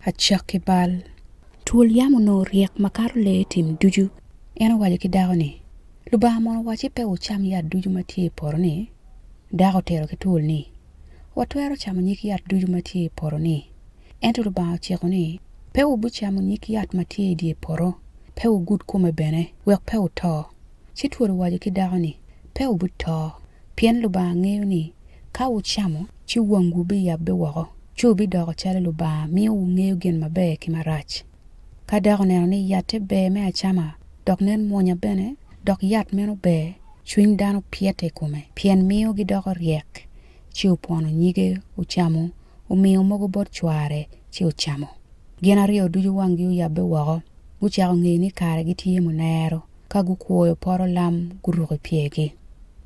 Acakki bal. Twol yam onongo ryek makato lee tim ducu. En owaco ki dako ni, Lubanga mono owacci pe wucam yat ducu ma tye i poto-ni? Dako otito ki twol ni, Watwero camo nyig yat ducu ma tye i poto-ni. Ento Lubanga ociko ni, 'Pe wubicamo nyig yat ma tye i dye poto, pe wugud kome bene, wek pe wuto. Ci twol owaco ki dako ni, Pe wubito, pien Lubanga ngeyo ni, ka wucamo, ci wangwu biyabbe woko, ci wubidoko calo Lubanga, miyo wungeyo gin maber ki marac. Ka dako oneno ni yatte ber me acama, dok nen mwonya bene, dok yat meno ber, cwiny dano pyete i kome, pien miyo gidoko ryek, ci opwono nyige, ocamo, omiyo mogo bot cware, ci ocamo. Gin aryo ducu wanggi oyabbe woko, gucako ngeyo ni kare gitye munero, ka gukwoyo pot olam guruko i pyergi.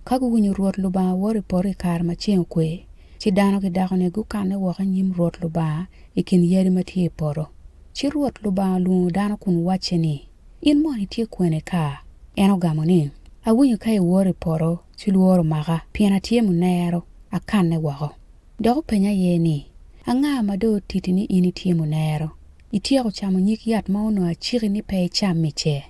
Ka guwinyo Rwot Lubanga woto i poto i kare ma ceng okwe, ci dano ki dakone gukanne woko i nyim Rwot Lubanga i kin yadi ma tye i poto. Ci Rwot Lubanga olwongo dano kun wacce ni, In mono itye kwene ka? En ogamo ni, Awinyo ka iwoto i poto, ci lworo omaka, pien atye munero, akanne woko. Dok openye aye ni, Anga ma dong otiti ni in itye munero? Ityeko camo nyig yat ma onongo aciki ni pe icam-mi ce?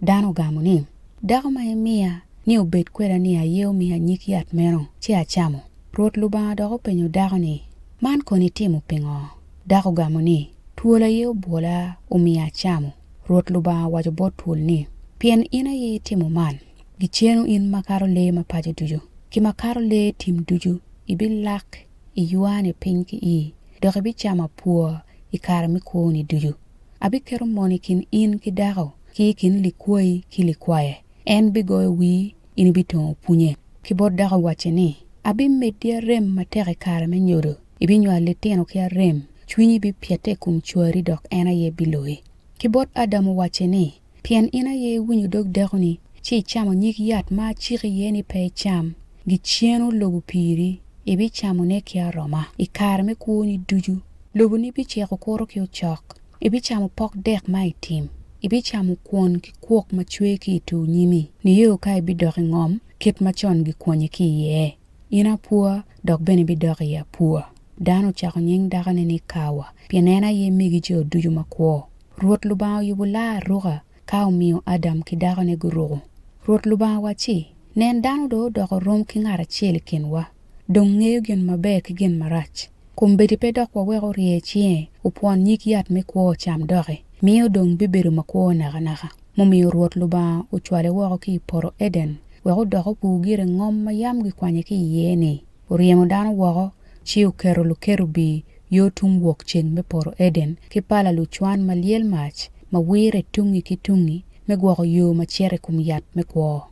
Dano ogamo ni, Dako ma imiya ni obed kweda-ni aye omiya nyig yat meno, ci acamo. Rwot Lubanga dok openyo dako ni, Man kono itimo pingo? Dako ogamo ni, Twol aye obwola, omiya acamo. Rwot Lubanga owaco bot twol ni, Pien in aye itimo man, giceno in makato lee ma paco ducu, ki makato lee tim ducu, ibilak iywane piny ki ii, dok ibicamo apwa i kare me kwoni ducu. Abiketo mony i kin in ki dako, ki i kin likwayi ki likwaye. En bigoyo wii, in ibitongo punye. Ki bot dako owacce ni, Abimeddi arem matek i kare me nyodo, ibinywalo litino ki arem, cwinyi bipyette i kom cwari dok en aye biloyi. Ki bot Adam owacce ni, Pien in aye iwinyo dog dakoni, ci icamo nyig yat ma aciki iye ni pe icam, giceno lobo piri, ibicamone ki aroma i kare me kwoni ducu. Loboni biceko okuto ki ocok, ibicamo pok dek ma i tim, ibicamo kwon ki kwok ma cwer ki i tur nyimi, nio ka ibidok i ngom kit ma con gikwonyi ki iye. In apwa, dok bene ibidok i apwa. Dano ocako nying dakone ni Kawa, pien en aye megi jo ducu makwo. Rwot Lubanga oyubo laa aruka, ka omiyo Adam ki dakone guruko. Rwot Lubanga owacci, Nen, dano dong odoko rom ki ngat acel i kinwa, dong ngeyo gin maber ki gin marac. Kombeddi pe dok wawek orye cinge opwon nyig yat me kwo ocam doki, miyo dong bibedo makwo nakanaka. Mumiyo Rwot Lubanga ocwale woko ki i poto Eden wek odok opur gire ngom ma yam gikwanye ki iye-ni. Oryemo dano woko, ci oketo lukerubi yo tung wokceng me poto Eden ki pala lucwan ma lyel mac ma wirre tungngi ki tungngi me gwoko yo ma cito i kom yat me kwo.